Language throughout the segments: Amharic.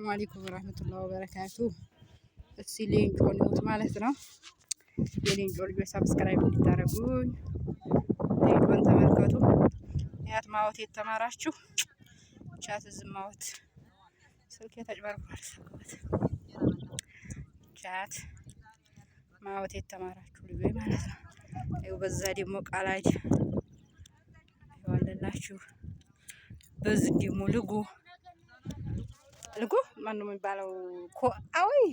ሰላም አለይኩም ወራህመቱላሂ ወበረካቱ። እስኪ ሌንጮ ነው ማለት ነው። የሌንጮ ልጆች subscribe እንድታደርጉኝ ሌንጮን ተመልከቱ። ያት ማወት የተማራችሁ ቻት ዝማወት ስልክ ተጭበርብሯል። ሰውበት ቻት ማወት የተማራችሁ ልጆች ማለት ነው። ይኸው በዛ ደግሞ ቃላጅ ይዋለላችሁ። በዚህ ደግሞ ልጎ ልጎ ማነው የሚባለው? ኮ አወይ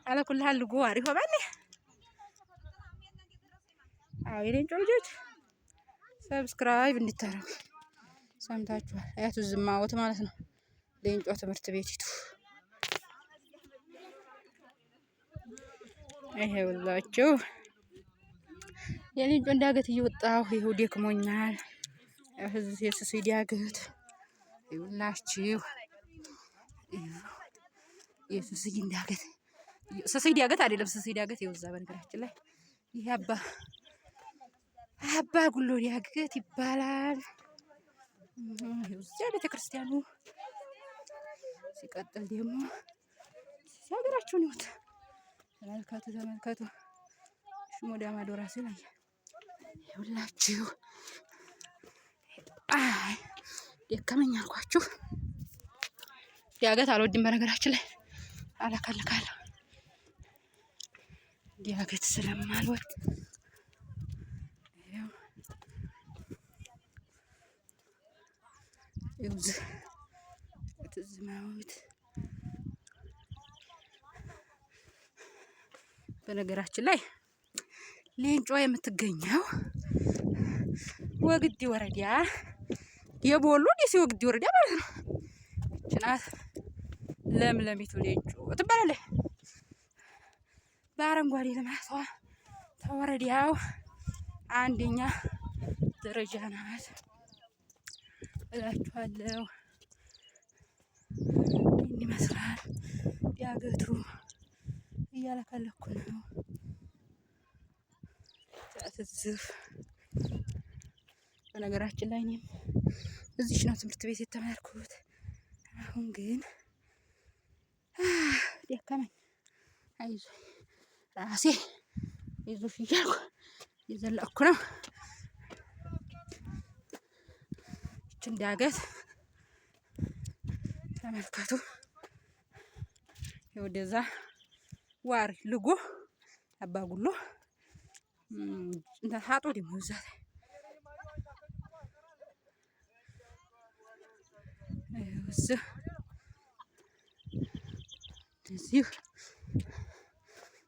አለኩልሃል ልጎ አሪፍ ባኔ። አዎ የሌንጮ ልጆች ሰብስክራይብ እንድታረጉ ሰምታችኋል። አያቱ ዝማወት ማለት ነው። ሌንጮ ትምህርት ቤቲቱ ይሄውላችሁ የሌንጮ ዳገት እየወጣሁ ይኸው ደክሞኛል። የስሱ ዳገት ይኸውላችሁ የስስይ ዳገት ስስይ ዳገት አይደለም፣ ስስይ ዳገት ይኸው እዛ። በነገራችን ላይ ይሄ አባ ጉሎ ዳገት ይባላል። እዚያ ቤተ ክርስቲያኑ ሲቀጥል ደግሞ ሀገራችሁን ይሁት ተመልከቱ፣ ተመልከቱ። ሽሞዳ ማዶ ራሱ ላይ ይኸውላችሁ። አይ ደከመኝ አልኳችሁ። ዳገት አልወድም በነገራችን ላይ አላካልካለሁ። ዳገት ስለማልወድ ትዝማዊት በነገራችን ላይ ሌንጮ የምትገኘው ወግዲ ወረዳ የቦሎ ደሴ ወግዲ ወረዳ ማለት ነው። ይህች ናት ለምለሚቱ ሌንጮ ትባላለች። በአረንጓዴ ልማቷ ተወረዳው አንደኛ ደረጃ ናት እላችኋለሁ። ይህን ይመስላል ዳገቱ። እያለከለኩ ነው። ትዝፍ በነገራችን ላይ እኔም እዚች ነው ትምህርት ቤት የተማርኩት። አሁን ግን ደከመኝ። አይዞኝ ራሴ አይዞሽ እያልኩ እየዘለቅኩ ነው። ይችን ዳገት ተመልከቱ። ወደዛ ዋሪ ልጎ አባጉሎ ሀጦ ደግሞ እዛ እዚህ እንደዚህ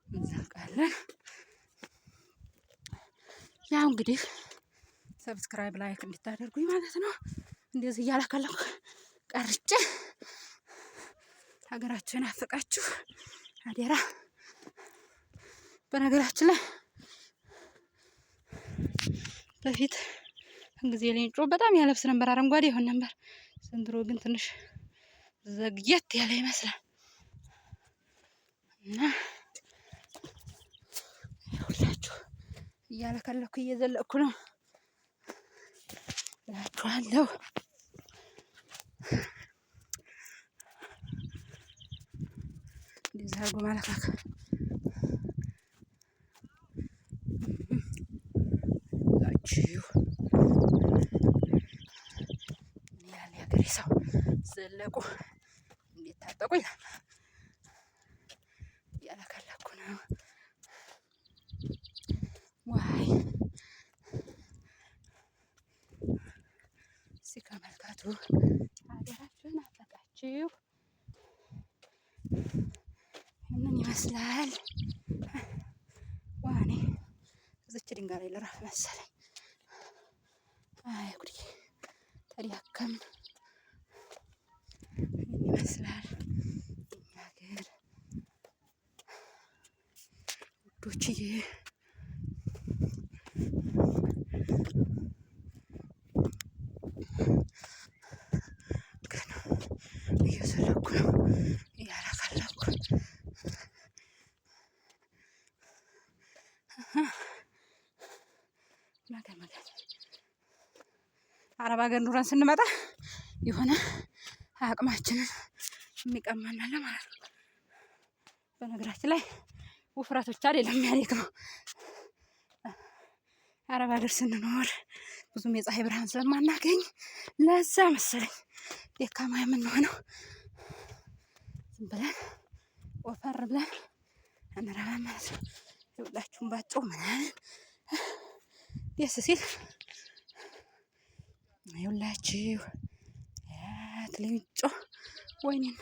እንዘልቃለን። ያው እንግዲህ subscribe like እንድታደርጉኝ ማለት ነው። እንደዚህ እያላከለኩ ቀርጬ ሀገራችሁን አፍቃችሁ አደራ። በነገራችን ላይ በፊት ጊዜ ሌንጮ በጣም ያለብስ ነበር፣ አረንጓዴ ይሆን ነበር። ዘንድሮ ግን ትንሽ ዘግየት ያለ ይመስላል እና ሁላችሁ እያለከለኩ እየዘለቅኩ ነው እላችኋለሁ። እንደዚህ አድርጎ ማለካክ ላችሁ ምን ይላል የሀገሬ ሰው? ዘለቁ እንዴት ታጠቁ ይላል። እያለከለኩ ነው። ዋይ እስኪ ተመልከቱ። ሀገራችሁን አፈቃችሁ ምን ይመስላል? ዋኔ እዚች ድንጋይ ላይ ልረፍ መሰለኝ። አይ ጉዴ ተዳከምን። ምን ይመስላል ሀገር ውዶችዬ? ግን እየዘለኩ ነው እያለከለኩ መገን መገን አረብ ሀገር ኑረን ስንመጣ የሆነ አቅማችንን የሚቀማናለ ማለት ነው። በነገራችን ላይ ውፍረት ብቻ አይደለም የሚያደክመው። አረብ ሀገር ስንኖር ብዙም የፀሐይ ብርሃን ስለማናገኝ ለዛ መሰለኝ ደካማ የምንሆነው። ዝም ብለን ወፈር ብለን አንረባም ማለት ነው። ይኸውላችሁም ባጮ ምናምን ደስ ሲል ይኸውላችሁ ትልንጮ ወይኔን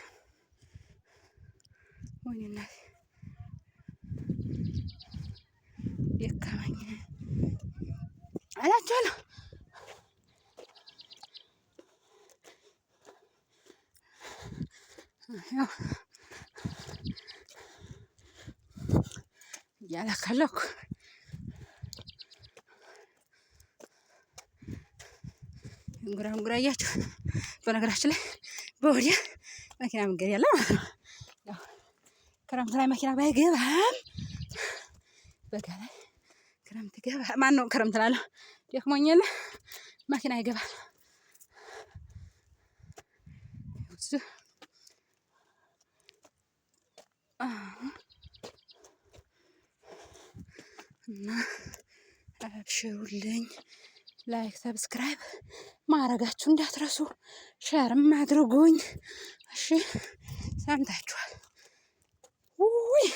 ወይኔ እናቴ ደከመኝ እላችኋለሁ። ያው እያለከለኩ እንጉራ እንጉራ እያችሁ። በነገራችን ላይ በወዲያ መኪና መንገድ ያለ ማለት ነው። ያው ክረምት ላይ መኪና ባይገባም በጋ ላይ ክረምት ገባ ማን ነው ክረምት ላለሁ ደክሞኛል፣ መኪና ይገባል። እና አብሽሩልኝ፣ like subscribe ማድረጋችሁ እንዳትረሱ፣ share ም አድርጉኝ። እሺ ሰምታችኋል። ውይ።